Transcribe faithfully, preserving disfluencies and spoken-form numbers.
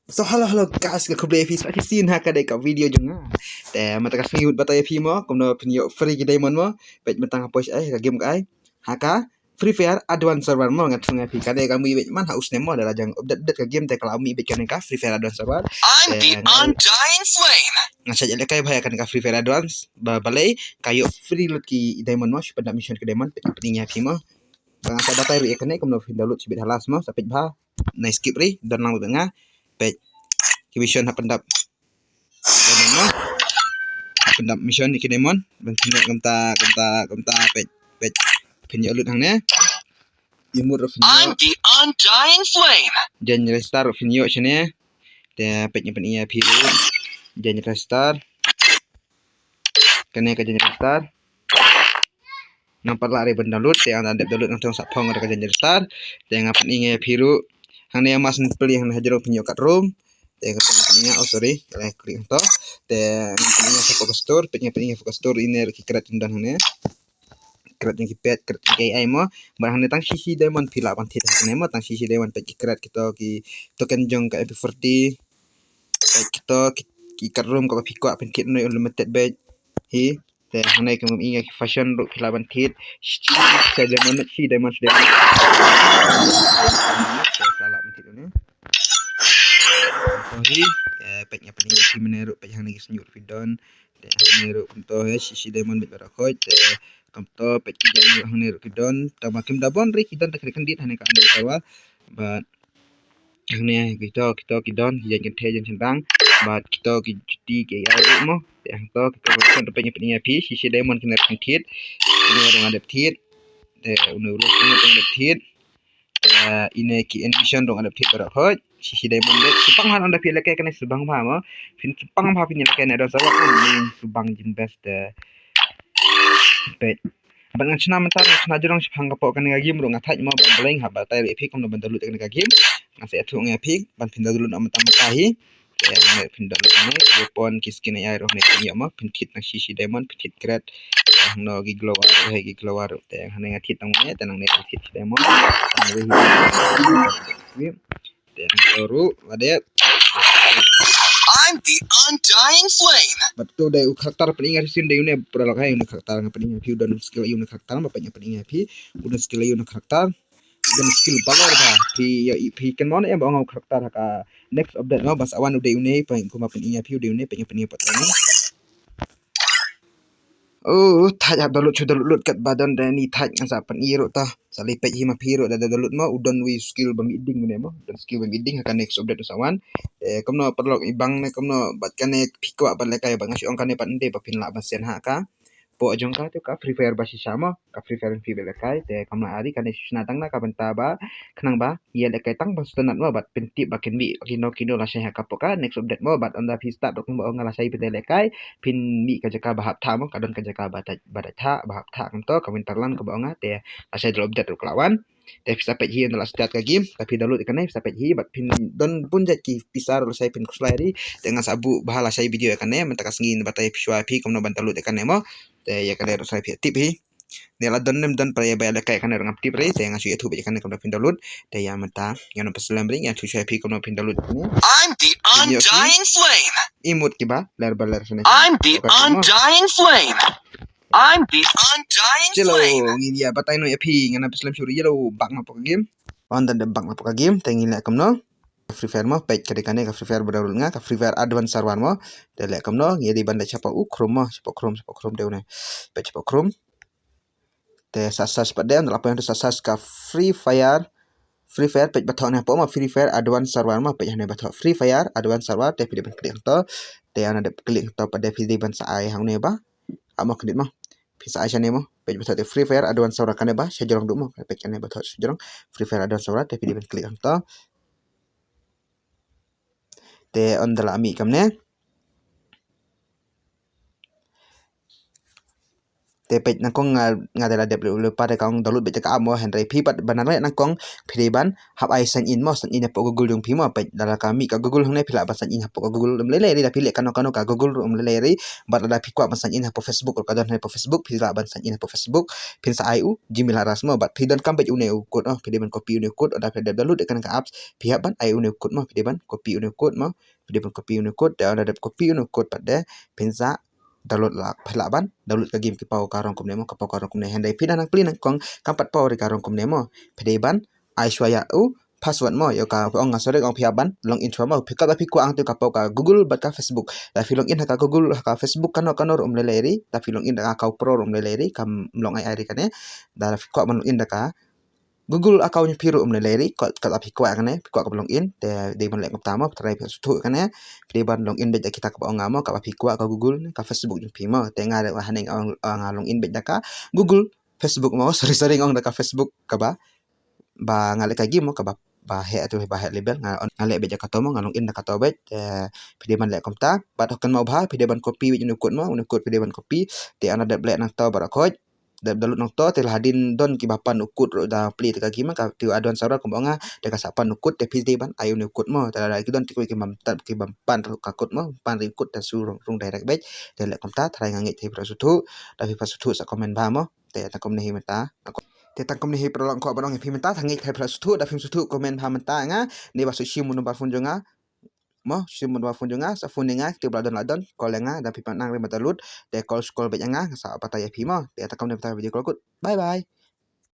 So hello hello guys, ka khublei ïa phi sa shisien ha ka dei ka video jong nga. Te mynta ka sngi batai ïa phi mo kumno phin ïoh free ki diamond mo. Peit mynta nga post ai ka game ka ai ha ka Free Fire Advance Server mo. Nga thung ïa phi ka dei ka mih beit man ha u snem mo da la jong update update ka game te ka la mih beit kane ka Free Fire Advance Server. I'm the undying flame. Nga sa ïalehkai bha ïa kane ka Free Fire Advance ba balei ka ïoh free lut ki diamond mo, shi pynda mission ki diamond. Peit nga pyni ïa phi mo. Ba nga sa batai ruh ïa kane kumno phin download shibit halas mo, sa peit bha. Nai skip ri, don lang bad nga. Peit ki mission hap pyndap. Don lang mo. Hap pyndap mission ïa ki diamond. Ban phin ïoh kumta kumta kumta peit peit phin ïoh lut hangne. Imut ruh phin ïoh. I'm the undying flame. Join register ruh phin ïoh shane. Te peit nga pyni ïa phi ruh. Join register. Kane ka join register. Nang pat lah re ban download te nga dep download nang tong sa phong ka join register. Te nga pyni ïa phi ruh. Hangne mas peli hangne hajrong phin ïoh kat room. Te nga pyni ïa, oh sorry, klik to. Te nga pyni ïa phi ka store, peit nga pyni ïa phi ka store ine ruh ki crate don hangne. Crate jong ki pet, crate jong ki ai mo. Ba hangne tang shi shi diamond phi lah ban thied hangne mo, tang shi shi diamond peit ki crate kito ki token jong ka M P forty. Peit kito ki, ki kat room kaba phi kwah phin thied noh unlimited beit. Hi. Te hangne kum ïa ki fashion ruh phi lah ban thied. Shi diamond, shi diamond, shi diamond. Te phi lah ban thied une. Kumto hi, te peit nga pyni ïa phi mynne ruh peit hangne ki shnong ruh ki don. Te hangne ruh kumto hi shi shi diamond beit baroh khoit. Te kumto peit ki diamond ruh hangne ruh ki don. Tang ba kim da bun ri ki don te khyndiat khyndiat hangne ka Advance Server. Bad hangne kito kito ki don ki jaiñ kynthei jaiñ shynrang. Bad kito ki juti ki ai ruh mo. Te hangto kito ki don te peit nga pyni ïa phi shi shi diamond kine ruh phin thied. Une ruh nga dep thied. Te une ruh nga dep thied. Te ine ki animation ruh nga dep thied baroh khoit. Shi shi diamond beit. Shu pang bha ynda phi ïalehkai kane shu pang bha mo. Phin shu pang bha phin ïalehkai ne don sa wa shu pang jin best te. Peit. Bad nga shna mynta nga shna jrong shaphang ka pok kane ka game ruh nga thait mo ban bleng haba batai ruh ïa phi kumno ban download kane ka game. Nga sa ïathuh ïa phi ban phin download noh mynta mynta hi. Te nga phin download ne weapon ki skin ai ruh ne phin ïoh mo phin thied nang shi shi diamond phin thied crate. Te hangno ki glowworm ruh hi ki glowworm ruh te hangne nga thied tang ne te nangne thied shi diamond. Tang ne hi. Te hangto ruh la dep. I'm the undying flame. Bad to dei u character pyni nga shisien dei une paralok hai une character nga pyni ïa phi u don skill ïa une character ba peit nga pyni ïa phi u don skill ïa une character. U don skill balor ba phi ïa phi kynmaw ne em ba ong u character ha ka next update no ba sa wan u dei une peit kumba pyni ïa phi u dei une peit nga pyni ïa phi. Oh, thait hap download shu download lut kat ba don da ni thait nga sa pyni ruh ta. Sa leit peit hi ma phi ruh da download mo u don wi skill ba mih ding ne mo. Don skill ba mih ding ha ka next update u sa wan. Eh, kumno paralok i bang ne kumno bad kane phi kwah ban lehkai bad nga shu ong kane pat nde ba phin lah ban send ha ka pok jong ka te ka Free Fire ba shisha mo. Ka Free Fire phi ba lehkai te kam lah ari kane shu shna tang na ka bynta ba khnang ba ïa lehkai tang ba standard mo bad pyntip ba kin mih kino kino lashai ha ka pok ka next update mo bad ynda phi start ruh kumba ong nga lashai phi te lehkai phin mih ka jaka ba hap thah mo ka don ka jaka ba thah ba thah ba hap thah kumto ka winterland kumba ong nga te lashai da la update ruh ka la wan. Te phi sa peit hi ynda la start ka game te phi download ïa kane phi sa peit hi bad phin don bun jait ki pisa ruh lashai phin khuslai ri. Te nga sa buh bha lashai video ïa kane mynta ka sngi batai phi shuwa phi kumno ban download ïa kane mo. Te ïa kane ruh sa phi tip hi. Ne la don nem don para ïa ba ïa lehkai kane ruh ngam tip re te nga shu ïathuh beit ïa kane kumno phin download. Te ïa mynta ïa nang pynslem re ïa shu shu ïa phi kumno phin download ne. I'm the undying flame. Imut kiba ler ba ler sene. I'm the undying flame. I'm the undying flame. Chalo ngin ïa batai no ïa phi ngan pynslem shu re ïa lo bak na pok game. On dan de bak na pok game te ngin leh kumno. Free Fire mo peit ka dei kane ka Free Fire ba download nga ka Free Fire Advance Server mo. Te leh kumno ngi dei ban leh shapoh u Chrome mo shapoh Chrome shapoh Chrome dei une. Peit shapoh Chrome. Te sa search pat dei ynda la poi hangtu sa search ka Free Fire. Free Fire peit ba thoh ne hapoh mo Free Fire Advance Server mo peit hangne ba thoh Free Fire Advance Server te phi dei ban klik hangto. Te ynda dep klik hangto pat dei phi dei ban sa ai hangne ba. Amo khnit mo. Phi sa ai shane mo. Peit ba thoh te Free Fire Advance Server kane ba sha jrong du mo. Peit kane ba thoh sha jrong Free Fire Advance Server te phi dei ban klik hangto. Te ynda la mih kamne. Te peit nyngkong nga, nga dei la dep lypa de ka ong download beit ka app mo, hynrei phi pat ban leh nyngkong phi dei ban hap ai sign in mo, sign in hapoh Google jong phi mo. Peit da la ka mih ka Google hangne phi lah ban sign in hapoh ka Google ruh ym lei lei re, da phi leh kano kano ka Google ruh ym lei lei re. Bad lada phi kwah ban sign in hapoh Facebook ruh ka don hapoh Facebook, phi lah ban sign in hapoh Facebook, phin sa ai u Gmail address mo. Bad phi donkam beit une u code mo, phi dei ban copy une u code, lada phi dep download ïa kane ka apps phi hap ban ai une u code mo, phi dei ban copy une u code mo. Phi dei ban copy une u code, te lada dep copy une u code pat de phin sa download la, phi lah ban download ka game ki paw ka rong kumne mo, ka paw ka rong kumne. Hynrei phi dang nang plie nyngkong kam pat paw re ka rong kumne mo. Phi dei ban ai shuwa ïa u password mo, ïa ka ong nga sorry ong phi hap ban log in shuwa mo. Phi kat ba phi kwah hangto ka paw ka Google bad ka Facebook. Da phi log in ha ka Google, ha ka Facebook kano kano ruh ym lei lei re. Da phi log in da ka account pro ruh ym lei lei re, kam long ai ai re kane. Da phi kwah ban log in da ka Google account jong phi ruh ym lei lei re, kat, kat ba phi kwah kane, phi kwah ka ba log in, te dei ban leh kumta mo, trai phi sngewthuh kane, phi dei ban log in beit da kita kaba ong nga mo, kaba phi kwah ka Google ne ka Facebook jong phi mo. Te nga ruh hangne nga ong, nga log in beit da ka Google Facebook mo, sorry sorry nga ong da ka Facebook kaba, ba nga leh ka game mo, kaba, ba heh tu, ba heh level, nga, nga leh beit da kato mo, nga log in da kato beit. Te phi dei ban leh kumta, bad hooid kynmaw bha, phi dei ban copy beit une u code mo, une u code phi dei ban copy. Te lada dep leh nangto baroh khoit, dep download nangto, te la hadien don kiba pan u code ruh da plie te ka game, ka te advance server kumba ong nga, te ka sa pan u code, te phi dei ban ai une u code mo. Te lada ki don te kiba, kiba pan ruh ka code mo, pan ruh u code, te shu rung, rung direct beit. Te leh kumta, trai nga ngeit te phi la sngewthuh, da phi pat sngewthuh sa comment bha mo. Te tang kumne hi mynta. Te tang kumne hi paralok, kwah ban ong ïa phi mynta, tang ngeit te phi la sngewthuh, da phim sngewthuh comment bha mynta ïa nga, ne ba shu shim u number phone jong nga mo, shim u number phone jong nga, sa phone ïa nga, te ba la don la don, call ïa nga, da phi pat nang re mynta lut, te call, call beit ïa nga, nga sa batai ïa phi mo. Te tang kumne mynta, video call kut. Bye bye.